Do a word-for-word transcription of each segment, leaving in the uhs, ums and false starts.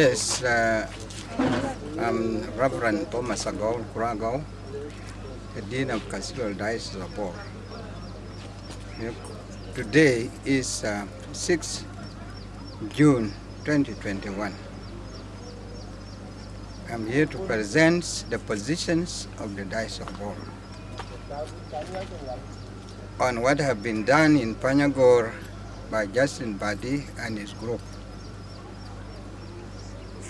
Yes, uh, I'm Reverend Thomas Agou Kurago, the Dean of Cathedral Diocese of Bor. Today is uh, sixth June twenty twenty-one. I'm here to present the positions of the Diocese of Bor on what have been done in Panyagor by Justin Badi and his group,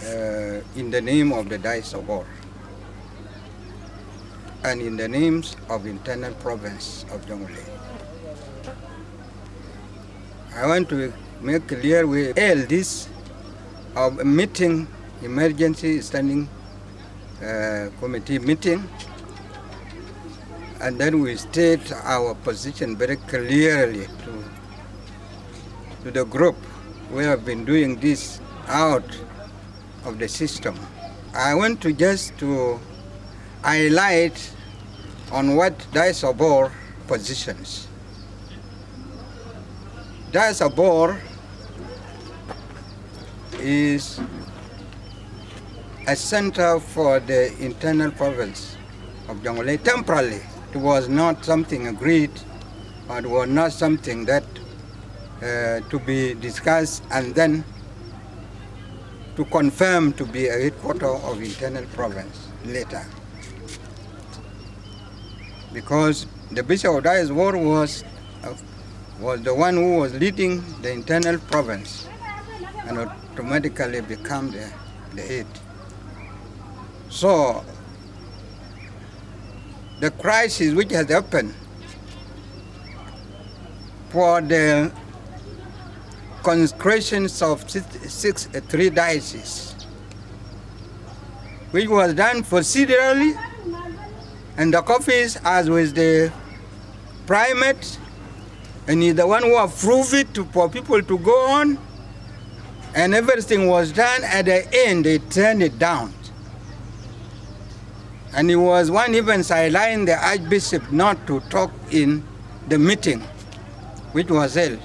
uh, in the name of the Diocese of Bor and in the names of internal province of Jonglei. I want to make clear we held this uh, meeting, emergency standing uh, committee meeting, and then we state our position very clearly to, to the group. We have been doing this out of the system. I want to just to highlight on what Diocese of Bor positions. Diocese of Bor is a center for the internal province of Jonglei temporarily. It was not something agreed, or it was not something that uh, to be discussed and then to confirm to be a headquarter of internal province later. Because the Bishop of Diocese of Bor was, uh, was the one who was leading the internal province and automatically become the, the head. So the crisis which has happened for the consecrations of six, six, uh, three diocese, which was done procedurally, and the copies as with the primate, and he's the one who approved it to, for people to go on, and everything was done. At the end, they turned it down. And he was one even sidelined the Archbishop not to talk in the meeting which was held,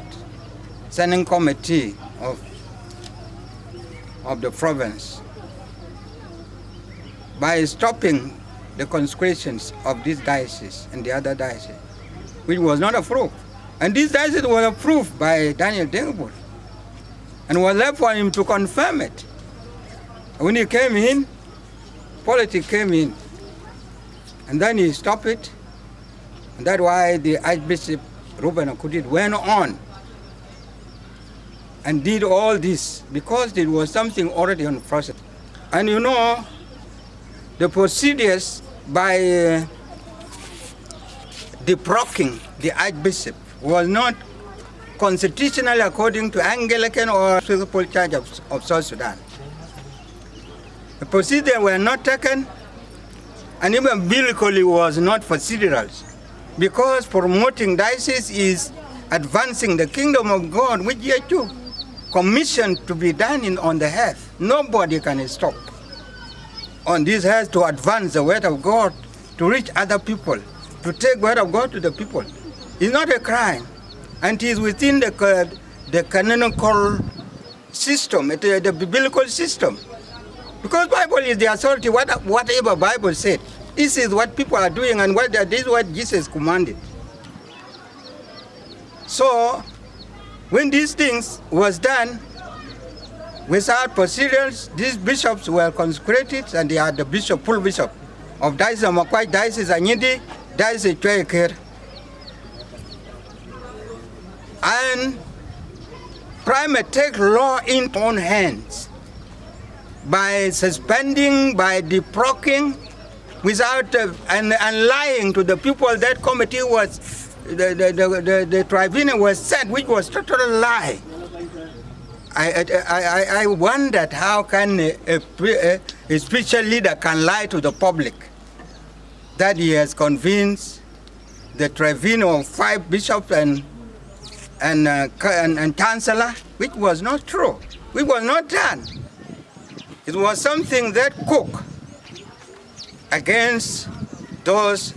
standing committee of, of the province, by stopping the consecrations of this diocese and the other diocese, which was not approved. And this diocese was approved by Daniel Deng Bol and was left for him to confirm it. When he came in, politics came in, and then he stopped it. And that's why the Archbishop Reuben Akurdit went on and did all this, because it was something already on process. And you know, the procedures by uh, deprocking the Archbishop was not constitutional according to Anglican or Episcopal Church of, of South Sudan. The procedure were not taken, and even biblically was not procedural, because promoting diocese is advancing the kingdom of God, which Yesu commissioned to be done in, on the earth. Nobody can stop on this earth to advance the word of God, to reach other people, to take word of God to the people. It's not a crime, and it is within the, the canonical system, it, uh, the biblical system. Because Bible is the authority, what, whatever Bible said, this is what people are doing, and what, this is what Jesus commanded. So, when these things was done, without procedures, these bishops were consecrated, and they are the bishop, full bishop of Diocese of Makuac, Diocese Anyidi, Diocese Cueiker. And primate take law in own hands by suspending, by deprocking, without uh, and, and lying to the people that committee was the, the, the, the, the tribunal was set, which was total lie. I, I, I, I wondered how can a, a, a spiritual leader can lie to the public that he has convinced the tribunal of five bishops and and, uh, and, and chancellor, which was not true, which was not done. It was something that cooked against those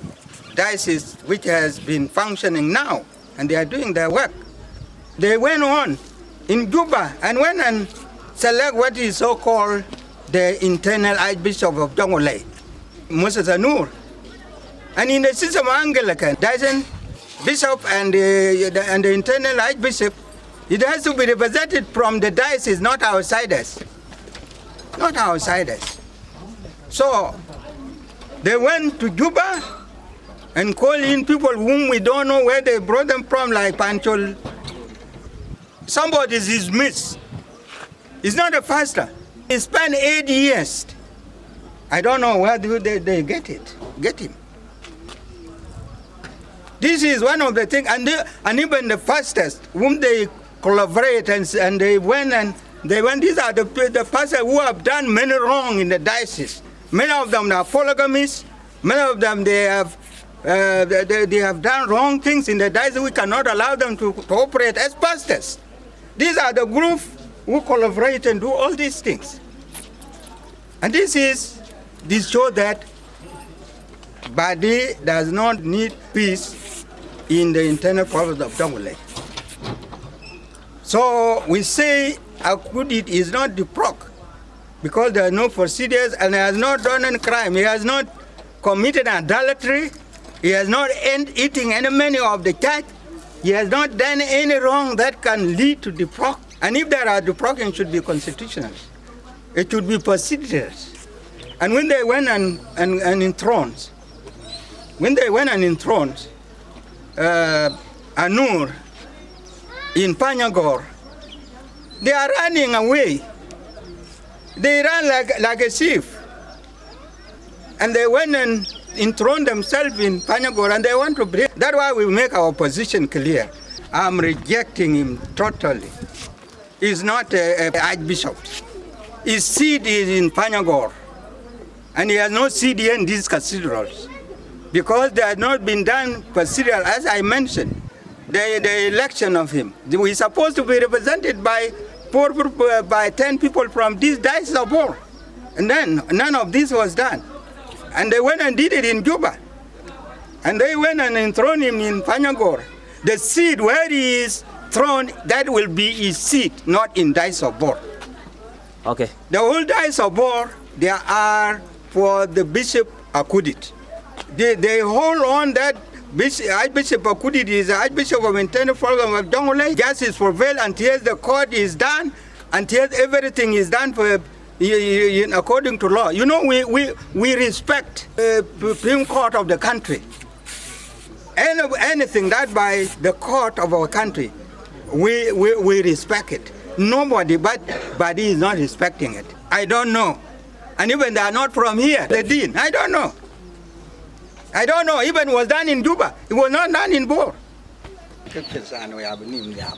diocese which has been functioning now, and they are doing their work. They went on in Juba and went and select what is so-called the internal Archbishop of Jonglei, Moses Anur. And in the system of Anglican, diocese bishop and the, and the internal Archbishop, it has to be represented from the diocese, not outsiders. Not outsiders. So they went to Juba and call in people whom we don't know where they brought them from, like Panchol. Somebody is dismissed. He's not a pastor. He spent eight years. I don't know where do they, they get it, get him. This is one of the things, and they, and even the pastors whom they collaborate and, and they went and they went. These are the, the pastors who have done many wrong in the diocese. Many of them are polygamists. Many of them, they have, uh, they, they, they have done wrong things in the diocese. We cannot allow them to, to operate as pastors. These are the group who collaborate and do all these things. And this is, this show that Badi does not need peace in the internal province of Jonglei. So we say Akudit is not the proc because there are no procedures and he has not done any crime. He has not committed adultery. He has not end, eating any money of the church. He has not done any wrong that can lead to the proc. And if there are the proc, it should be constitutional. It should be procedures. And when they went and, and, and enthroned, when they went and enthroned uh, Anur in Panyagor, they are running away. They run like, like a sheep. And they went and enthroned themselves in Panyagor and they want to bring. That's why we make our position clear. I'm rejecting him totally. He's not a, a archbishop. His seat is in Panyagor. And he has no seat here in these cathedrals. Because they have not been done cathedral, as I mentioned, the, the election of him. We're supposed to be represented by four, by ten people from this diocese of Bor. And then none of this was done. And they went and did it in Juba. And they went and enthroned him in Panyagor. The seat where he is thrown, that will be his seat, not in Diocese of Bor. Okay. The whole Diocese of Bor, they are for the Bishop Akudit. They, they hold on that Bishop, Archbishop Akudit is the Archbishop of Internal Province of Jonglei. Justice prevail until the court is done, until everything is done for, according to law. You know, we, we, we respect the Supreme Court of the country. Any, anything that by the court of our country, we, we, we respect it. Nobody but, but he is not respecting it. I don't know. And even they are not from here, the dean. I don't know. I don't know. Even was done in Juba. It was not done in Bor. Ke Kristiano ya bï nïm nhiaar.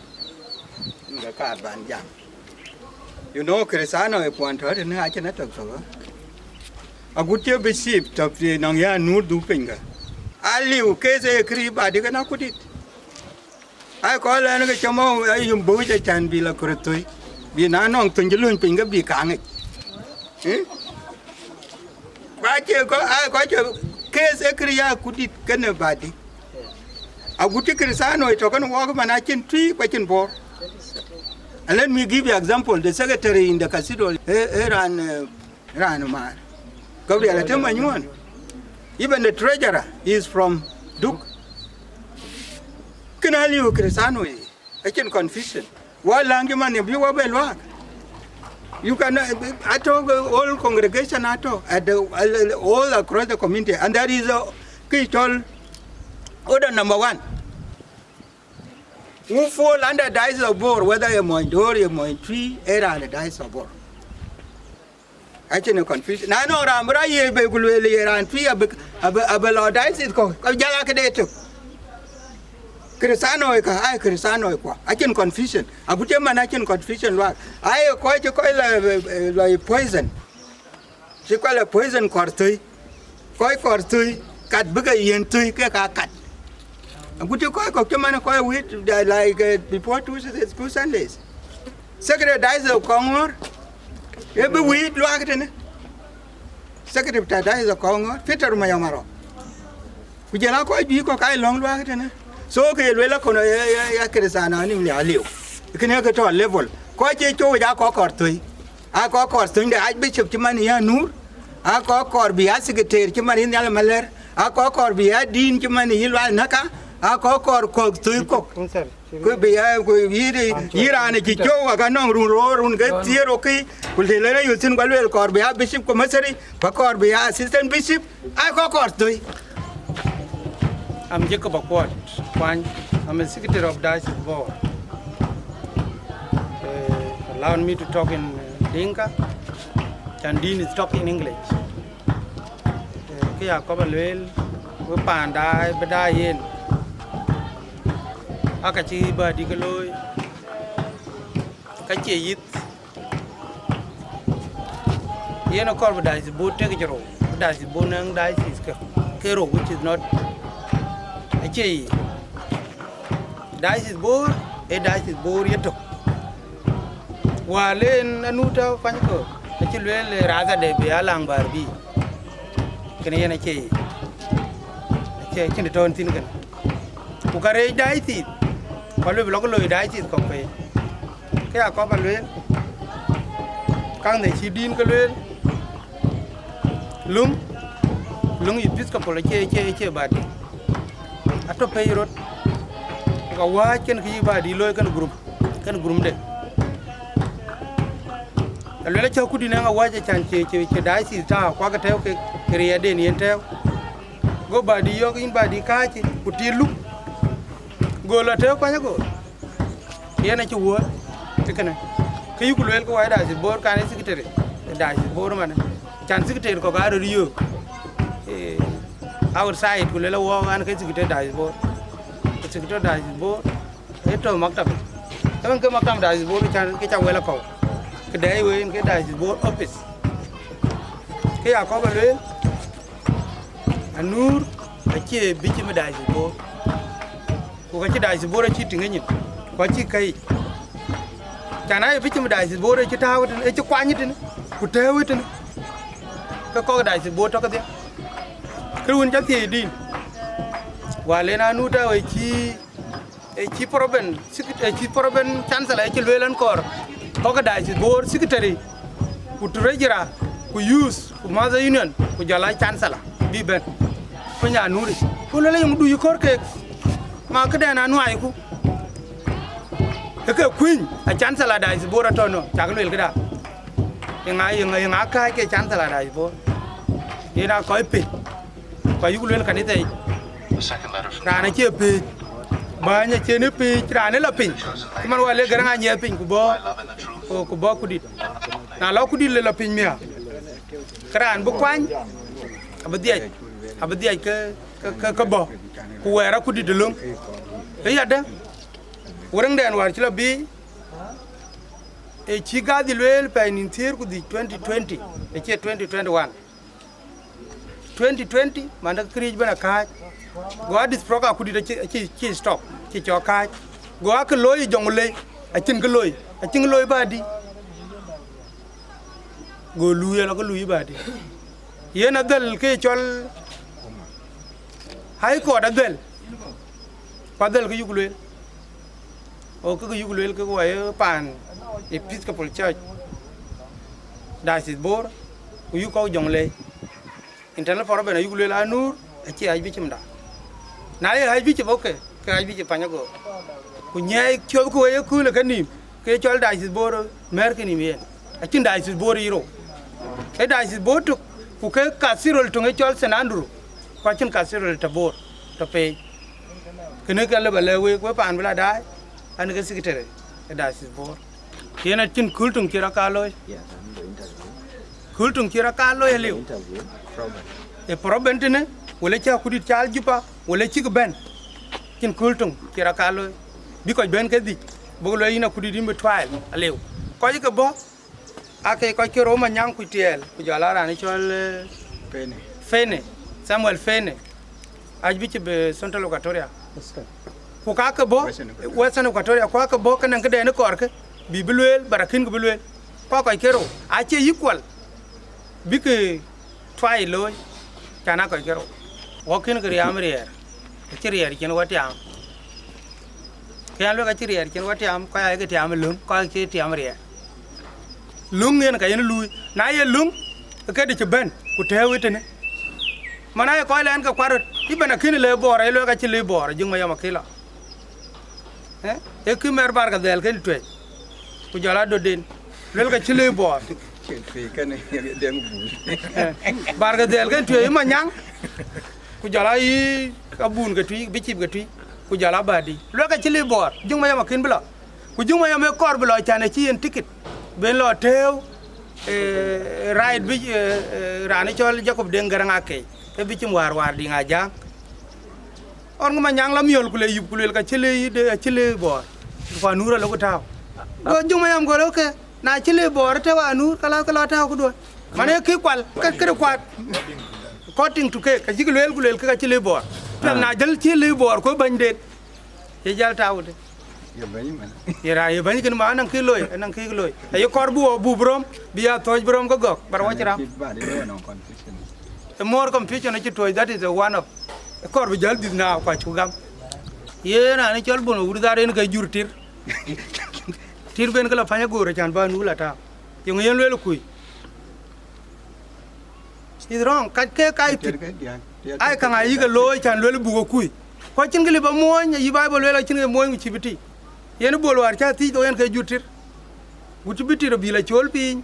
Ŋa kaar ban jam. You know, Kristiano ë puɔn tɔ̈ tënë acïn atök thok. Agut cï bï cip tɔ̈ pï nɔŋ ya nur dhuk piny ka. Aliu keth ë kri ba dï kën akudit. Ai kɔc lɛn ke cɔmɔ ayum bööc acan bï la kërë thöi. Bï na nɔŋ thöny cï löny piny ke bï kaŋic. Kua cie kɔc, ai kɔc cï keth ë kri ya akudit kënë ba dï. Agut cï Kristiano tɔ̈ kën wɔk man acïn tui ku acïn Bor. And let me give you example, the secretary in the cathedral, eh, eh, ran, eh, ran man. Gabriel Atem Anyuɔn. Even the treasurer is from Duk. Kën aliu Kristiano ye. Acïn confusion. Wa läŋ cï man ye bï wa bɛ luaak. You can, uh, atɔ̈ all congregation atɔ̈ at the, all across the community, and that is, uh, kë cɔl order number one. Who fall under Diocese of Bor, whether ye mony Dor, ye mony Twi, era under Diocese of Bor. Acïn confusion. Na nɔŋ raan bï rɔt ye bei ku lueel ye raan Twi abï, abï, abï lɔ Diocese kɔ̈u, ka jal a këde tök. Kristiano ka, ai Kristiano kua. Acïn confusion. Agut cï man acïn confusion luaak. Ai kɔc cï kɔc la, la poison. Cï kɔc la poison kɔɔr thöi. Kɔc kɔɔr thöi, kat bï ke yiën thöi ke ka kat. Agut cï kɔc kɔ̈k cï man kɔc wït, like, uh, before two, two Sundays. Secretary Diocese of Kɔŋɔ̈ɔ̈r, ë bï wït luaak tënë. Secretary ta Diocese of Kɔŋɔ̈ɔ̈r, Peter Mayɔm Arɔk. Ku jël a kɔc juëc kɔ̈k ka ye lɔ̈ŋ luaak tënë. So ke ye lueel akɔn ya, ya, ya Kristiano nïm ya liu. Kënë ke tɔ̈ level. Kɔc cï cööc a kɔc kɔɔr thöi. Aa kɔc kɔɔr thöny de Archbishop cï man ë Anur, aa kɔc kɔɔr bï aa secretary cï man ë Nhial Malɛr, aa kɔc kɔɔr bï aa dean cï man ë Lual Näkä, aa kɔc kɔɔr kɔ̈k thöny kɔ̈k. Ku bï aa, ku yï, yï raan ë cï cöök, aka nɔŋ run röör, run ke thiëër, okay, ku të lënë yöth thïn, ku lueel kɔɔr bï aa bishop ku methëri, ku kɔɔr bï aa assistant bishop, aa kɔc kɔɔr thöny. I'm Jacob Akwot Kwany. I'm a secretary of Diocese Bor. Uh, allow me to talk in uh, Dinka. Can Dean is talk in English. Uh, kë ya kɔɔr ba lueel, we panda bï da yen. Aka cï ba dï ke looi. Ka cie yith. Yen akɔɔr bï Diocese Bor tek cï rou, bï Diocese Bor nɛŋ diocese ke, ke rou, which is not, acie yic. Diocese Bor, ee Diocese Bor yetök. Wäär len anu tɔ̈ pany kɔ̈k, acï lueel ë rather de bï alaŋ bäär bï. Kënë yen acie yic. Acie cïn të tɔ̈ thïn kënë. Ku ka reec diocese, ku alëu bï lɔ ke loi diocese kɔ̈k pei. Kë ya kɔɔr ba lueel, kaŋ de cï Dean ke lueel, löŋ, löŋ Episcopal acie, acie, acie ba dï. Atɔ̈ pei rot, ku ka wääc kën kë yï ba dï looi kën group, kën group de. Alueel acä kudï nɛŋ awääc acan cie, cie, cie diocese tääu, ku akë tɛ̈ɛ̈u ke, ke riɛɛrden yen tɛ̈ɛ̈u. Go ba dï yɔ̈ɔ̈k yïn ba dï kääc, ku tiit luk. Go lɔ tëëk kuany ago. Yen acï wuɔ̈ɔ̈t ë kënë. Kë yïku lueel ke wai Diocese Bor kan ë secretary, Diocese Bor manë. Can secretary kɔ̈k aa röt yöök, eh, outside, ku lueel awɔɔk an ke secretary Diocese Bor. Ku secretary Diocese Bor, ee tɔ̈ maktab. Ëmën ke maktab Diocese Bor can ke ca wël akɔ̈u. Ke dɛɛi wei en ke Diocese Bor office. Kë ya kɔɔr ba lueel, Anur acie bishop ë Diocese Bor. Ku ka cï Diocese Bor acï tïŋ ë nyin, ku acï kɛ̈ic. Can aye bishop ë Diocese Bor ë cï tääu ëtënë, ë cï kuany ëtënë, ku tëëu ëtënë, ke kɔc Diocese Bor tɔ̈ kedhie. Kë wën ca thiëëc Dean, wäär len Anur tääu ë cï, ë cï province sec-, ë cï province chancellor ë cï lueel an kɔɔr kɔc Diocese Bor secretary, ku treasurer, ku youth, ku mother union, ku jɔl a chancellor bï bɛ̈n. Ku nya Anur, ku lueel yöŋ du yï kɔɔr keek, ma këdɛn anuaayiku. Ë ke kuïny a chancellor Diocese Bor atɔ̈ nɔ, cak lueel këda. Yeŋa, yeŋa, yeŋa kääc ke chancellor Diocese Bor? Yen a kɔc pei. Ku ayuk lueel kanitha yic, raan acie pëëc, bäny acie në pëëc, raan ë lɔ piny. Cï man wä le Garaŋ anyiɛth piny, ku bɔ̈, ku, ku bɔ̈ kudït. Na lɔ kudït le lɔ piny miäk, ke raan bï kuany, abï dhiac, abï dhiac ke, ke, ke, ke bɔ̈, ku wɛɛr akudït ë löŋ. Ë yadë, wërëŋdɛn wäär cï lɔ biic, ë cï gadhi lueel pɛɛi nïn thiëër ku dhïc twenty twenty, acie twenty twenty-one. Twenty twenty, man, de këriëëc bɛ̈n akääc. Go a disprok akudït acï, acï, cï stop, cï cɔk kääc. Go akë looi ë Jonglei, acïn kë looi, acïn kë looi ba dï. Go luui, alɔ kë luui ba dï. Yen adhël ke cɔl High Court adhël, ku adhël kë yuk lueel. O kë yuk lueel ke wɔ ye paan Episcopal Church, Diocese Bor, ku yuk kɔ̈k Jonglei. Internal problem ayuk lueel Anur acie Archbishop da. Na ye Archbishop, okay, ke Archbishop pany ago. Ku nyiɛɛi thiɔ̈k ku wek ye kööl ë kenïïm, ke cɔl Diocese Bor mɛ̈r kenïïm yen. Acïn Diocese Bor yï rou. Ee Diocese Bor tök, ku ke cathedral töŋ ë cɔl Saint Andrew, ku acïn cathedral tɔ̈ Bor, tɔ̈ pei. Kënë ke lëu ba lɛ̈k wek, wek paan bï la daai, an ke secretary ë Diocese Bor. Yen acïn kööl töŋ cï rɔt ka looi. Kööl töŋ cï rɔt ka looi aliu. Ë problem tënë, wala cï akudït caal Juba, wala cïk bɛ̈n. Cïn kööl töŋ cï rɔt ka looi. Bï kɔc bɛ̈n ke dhïc, buk lueel yïn akudït yïn bï trial aliu. Kɔc ke bɔ̈, ake kɔc ke Roma Nyaŋ ku Tiɛɛl, ku jɔl a raan cɔl, eh, Pene. Pene, Samuel Pene, Archbishop, eh, Central Equatoria. Ku ka ke bɔ̈, Western Equatoria. Western Equatoria, ku ka ke bɔ̈ ke nɛŋ këden ë kɔɔrkë, bï bï lueel, ba rɔt kïn kë bï lueel. Ku a kɔc ke rou, acie equal bïkë trial looi, can a kɔc ke rou. Wɔ kën ke riɛm riɛɛr, acï riɛɛr cïn wɔ tiaam. Ke yan luek acï riɛɛr cïn wɔ tiaam, kɔc ayeke tiaam ë löŋ, kɔc acie tiaam riɛɛr. Löŋ yen ka yen luui. Na ye löŋ, ke këdï cï bɛ̈n, ku tɛ̈ɛ̈u ë tënë. Man aye kɔc lɛɛn ke kuat röt, ëbɛ̈n akïn lëu Bor, aye luɛɛl ka cï lëu Bor, Juŋ Mayom akï lɔ. Eh? Ee kï mɛr Barkadhɛl kën tuɛc, ku jɔl adötden, luel ka cï lëu Bor. Barkadhɛl kën tuɛc ë Manyaŋ, ku jɔl ayï abun ke tui, bï cïp ke tui, ku jɔl abädï. Luel ka cï lëu Bor, Juŋ Mayom akïn bï lɔ. Ku Juŋ Mayom ë kɔɔr bï lɔ can acï yen tikit, ben lɔ tëëu, eh, right bï, eh, eh, raan ë cɔl Jacob Deŋ Garaŋ Akec, ke bï cïm wäär wäär Diŋ Ajaŋ. Ɣɔn ŋö Manyaŋ la miöl ku le yup ku luel ka cï lëu yïde, acï lëu Bor, ku Anur alok tääu. Go Juŋ Mayom go lë, okay, na cï lëu Bor tëëu Anur, ka la ke lɔ tääu këduön. Man ee kï kual, ka këde kuat. According to ke, ka cïk lueel ku luel ke ka cï lëu Bor. Piɛth na jël cï lëu Bor, ku bɛ̈nyden. Ye jäl tääu de. Ye bɛ̈ny man. Ye ra, ye bɛ̈ny kën ma anɔŋ kï loi, anɔŋ kï loi. Aye kɔɔr bï wɔ buk bï röm, bï ya thɔ̈c bï röm ke gɔ̈k, but wɔ cï ram. Cït ba de, no confusion. A more confusion acï tuɔɔc, that is a one of. Kɔɔr bï jäl dhïth na kuac ku gam. Ye raan ë cɔl Bun Wurudhar yen ke jur tir. Tir ben ke la pany agoor acan ba nu la tääu. Yeŋö yen luel kui? It's wrong. Kat ke ka ye pït. Ai käŋ ayï ke looi can luel buk ë kui. Ku acïn kë lip amuɔny, ayï Bible luel acïn ke muɔny ku cï bï tïc. Yen ë Bol wäär cä thiëc thok yen ke jur tir. Ku cï bï tir abï la cool piny.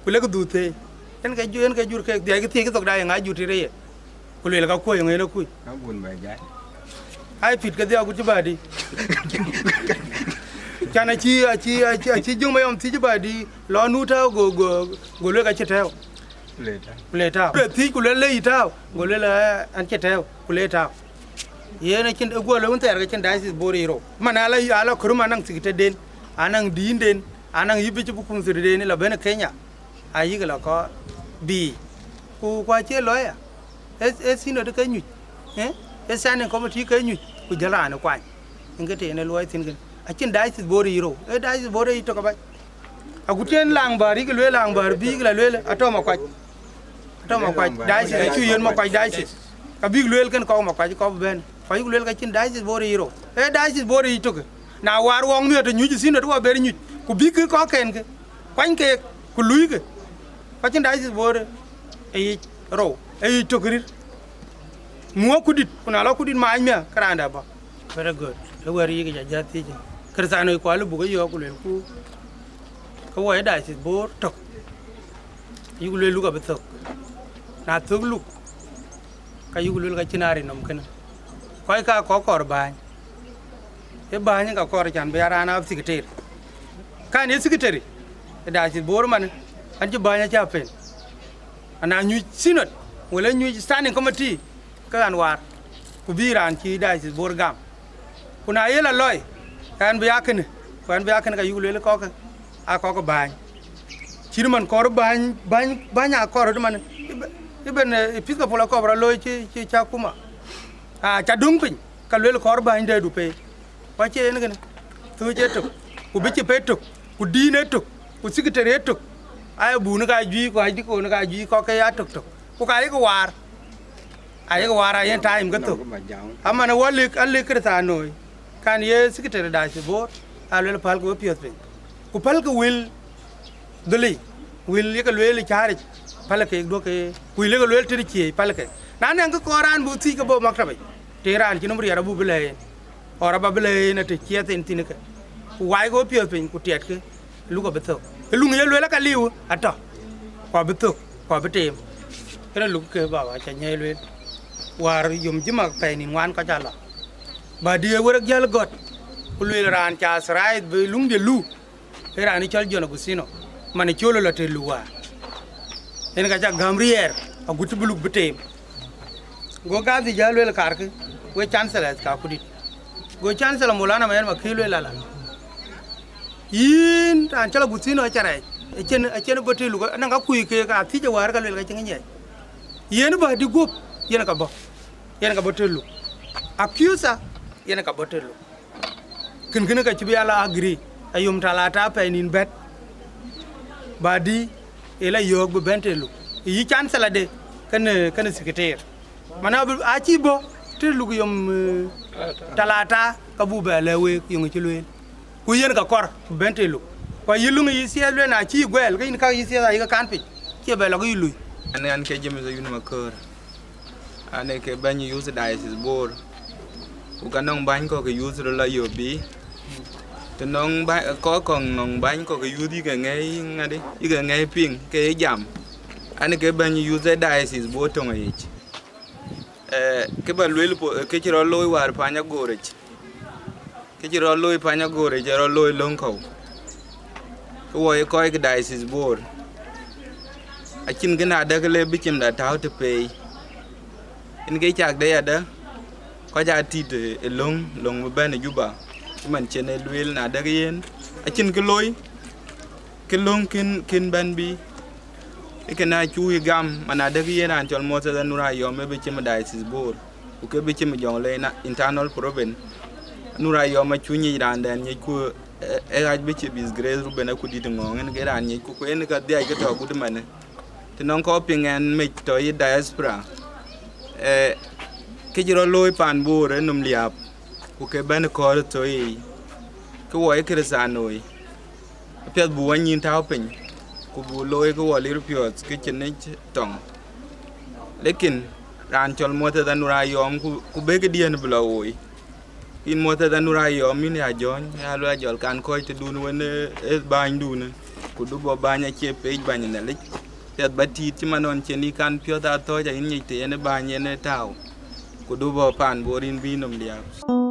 Ku lek dhuk thëëi. Yen ke ju-, yen ke jur ke dhiac kë thiëc kë thok da ye ŋa jur tir ë ye. Ku luel ka kuɔ̈c ŋö yen ë kuc. Ka bun bɛ jai. Ai pït kedhie agut cï bädï. Can acï, acï, acï, acï Juŋ Mayom thiëc bädï, lɔ nu tääu, go, go, go luel ka cï tääu. Ku le tääu. Ku le tääu. Ku le thiëc ku luel le yï tääu, go luel, eh, an cï tääu, ku le tääu. Yen acïn, ë guɔ le wun thɛɛr ke cïn diocese Bor yic rou. Man ala, ala kërum anɔŋ thiëkëtëden, anɔŋ dïïnden, anɔŋ yï bï cï bï kum thiëkëtëden la ben ë Kenya. Ayïk la kɔɔr bï. Ku, ku acie lawyer. Ee, ee synod ke nyuc, eh? Ee standing committee ke nyuc, ku jël raan ë kuany. Yen ke tëën ë luɔi thïn kën. Acïn diocese Bor yic rou. Ee diocese Bor yic tök abac. Agut cïn Laŋbäär, yïk lueel Laŋbäär, bïk la lueel, atɔ̈ Makuac. Atɔ̈ Makuac. Diocese acuk yen Makuac diocese. Ka bïk lueel kën kɔ̈k Makuac kɔ̈k bï bɛ̈n. Ku ayïk lueel ka cïn diocese Bor yic rou. Ee diocese Bor yic tök. Na waar wɔŋ miɔt të nyuc ë synod wɔ ber nyuc, ku bïk kë kɔ̈k kën kë. Kuany keek, ku luuikë. Ku acïn diocese Bor ë yic rou, ë yic tök rït. Muɔ̈k kudït, ku na lɔ kudït mac miäk, ke raan dɛ̈ bɔ̈. Very good. Ë wɛ̈t yic ajäl thiëc. Kërthiano ku alë buk ë yɔ̈ɔ̈k ku luelku, ke wɔ ë diocese Bor tök. Ayïk lueel luk abï thök. Na thök luk, ka yïk lueel ka cïn aa rin nɔm kënë. Kɔc ka kɔ̈k kɔɔr bääny. Ë bääny ka kɔɔr can bï a raan aa secretary. Kan ye secretary ë diocese Bor man, an cï bääny acä pen. Ana nyuc synod, wala nyuc standing committee, ke ɣɛn waar, ku bï raan cï diocese Bor gam. Ku na ye la lɔi, ɣɛn bï a kënë, ku ɣɛn bï a kënë ka yïk lueel kɔ̈kë, aa kɔ̈k bääny. Cït man kɔɔr bäny, bäny, bäny akɔɔr röt man, even, even, eh, Episcopal akɔɔr rɔt looi cï, cï cä kuma. Ah, cä döŋ piny, ka luel kɔɔr bäny dɛɛdu pei. Ku acie yen kënë, thööc ë tök, ku bicip ë tök, ku dïn ë tök, ku secretary ë tök. Aya bun ka juëc, ku adikon ka juëc, kɔ̈k ke ya tök tök. Ku ka yek waar. Ayek waar ayen time ke thök. Aman wɔ lik, alik Kërthianoi. Kan ye secretary diocese Bor, a luel pälkë wepiɔ̈ɔ̈th piny. Ku pälkë wël dhölic, wël yeke lueel ë cääric, pälkë duɔ̈kkë, ku wël yeke lueel tëde cieec, pälkë. Na nɛŋ kë kɔɔr raan buk thiëc ke bɔ̈ maktabic, të raan cïn nɔm riɛɛr abuk bï lɛ̈k yen. Ɣɔn aba bï lɛ̈k yen atë ciɛth en thïn ëke. Ku waikë wepiɔ̈ɔ̈th piny, ku tiɛtkë, luk abï thök. Ë luŋ ye lueel aka liu, atɔ̈. Ku abï thök, ku abï teem. Kënë luk ke baba ca nyɛi lueel. Wäär yom jima pɛɛi nïn ŋuan kɔc ala. Ba dï ë wërëk jäl gɔ̈t, ku lueel raan ca thrive bï luŋdiɛ̈ lu, ee raan ë cɔl John Agustino, man ë col lɔ të lu wäär. Yen ka ca gäm riɛɛr, agut cï bï luk bï teem. Go gadhi jäl lueel karkë, wek chancellors ka kudït. Go chancellor Maulana Mayɛn Makï lueel ala. Yïn raan cɔl Agustino aca rɛɛc, acïn, acïn bɔ̈ të luk, anaŋ ka kuc keek athiëc ë wäär ka lueel ka cï ŋic ŋiɛc. Yen bä dï guöp, yen ka bɔ̈, yen ka bɔ̈ të luk. Accuser, yen ka bɔ̈ të luk. Kën kënë ka cï bï ya la agree, ayom talata pɛɛi nïn bɛ̈t. Bä dï, ë la yöök bï bɛ̈n të luk. Yï chancellor de, kënë, kënë secretary. Mana bï, acï bɔ̈, të luk yom, eh, talata, ka buk bɛ lɛ̈k week, yöŋ cï lueel. Ku yen ka kɔr bï bɛ̈n të luk. Ku ayï luŋ yï thiëëth lueel, na cï guɛɛl, ke yïn ka yï thiëëth ayï ke kan piny, cie bɛ lɔ ke yï lui. An, an ke James Ayuen Makör. An, ee ke bɛ̈ny youth diocese Bor. Ku ka nɔŋ bäny kɔ̈k ke youth röt la yöp bï. Të nɔŋ bä-, kɔc kɔ̈k nɔŋ bäny kɔ̈k ke youth yï ke ŋɛi ŋadï, yï ke ŋɛi piŋ, ke ye jam. An, ee ke bɛ̈ny youth ë diocese Bor töŋ ayic. Eh, kë bä lueel po-, kë cï rɔt looi wäär pany agoric. Kë cï rɔt looi pany agoric, ë rɔt looi löŋ kɔ̈u. Kë wɔ ye kɔc ke diocese Bor. Acïn kë na däk le bï cimda tääu të peei. Yen ke cak de yadä, kɔc aa tit ë, ë löŋ, löŋ bï bɛ̈n ë Juba. Cï man cen ë lueel na däk yen. Acïn kë looi, kë löŋ kën, kën bɛ̈n bï. Ë kën aa cu yï gam, man adek yen raan cɔl Moses Anur Ayɔm ë bï cïm diocese Bor, ku ke bï cïm Jonglei na internal province. Anur Ayɔm acu nyic raan dɛn nyic ku, ë, ë Archbishop His Grace Ruben Akudit Ŋɔŋ, en ke raan nyic ku, ku en ka dhiac ke tɔ gut mane. Të nɔŋ kɔc piŋ ɛn mec tɔ yï diaspora, ë, kë cï rɔt looi pan Bor ë nöm liääp, ku ke bɛ̈n kɔɔr ë thoi yiic, ke wɔ ye Kërëthänooi. Apiɛth buk wanyïn tääu piny, ku buk looi ke wɔ lir piɔ̈ɔ̈th ke cïn yic tɔŋ. Lekin raan cɔl Moses Anur Ayɔm ku, ku bï këdiën bï lɔ woi. Yïn Moses Anur Ayɔm, yïn ya jɔ̈ɔ̈ny, ya luel ajɔl kan kɔc tëdun wën ë, ë bänydun, ku du bɔ̈ bäny acie pec bäny Nhialic. Piɛth bä tiit cï man ɣɔn cïn yï kan piɔ̈ɔ̈th aa thɔ̈ɔ̈c, ayïn nyic të yen ë bäny yen ë tääu, ku du bɔ̈ paan Bor yïn bï nöm liääp.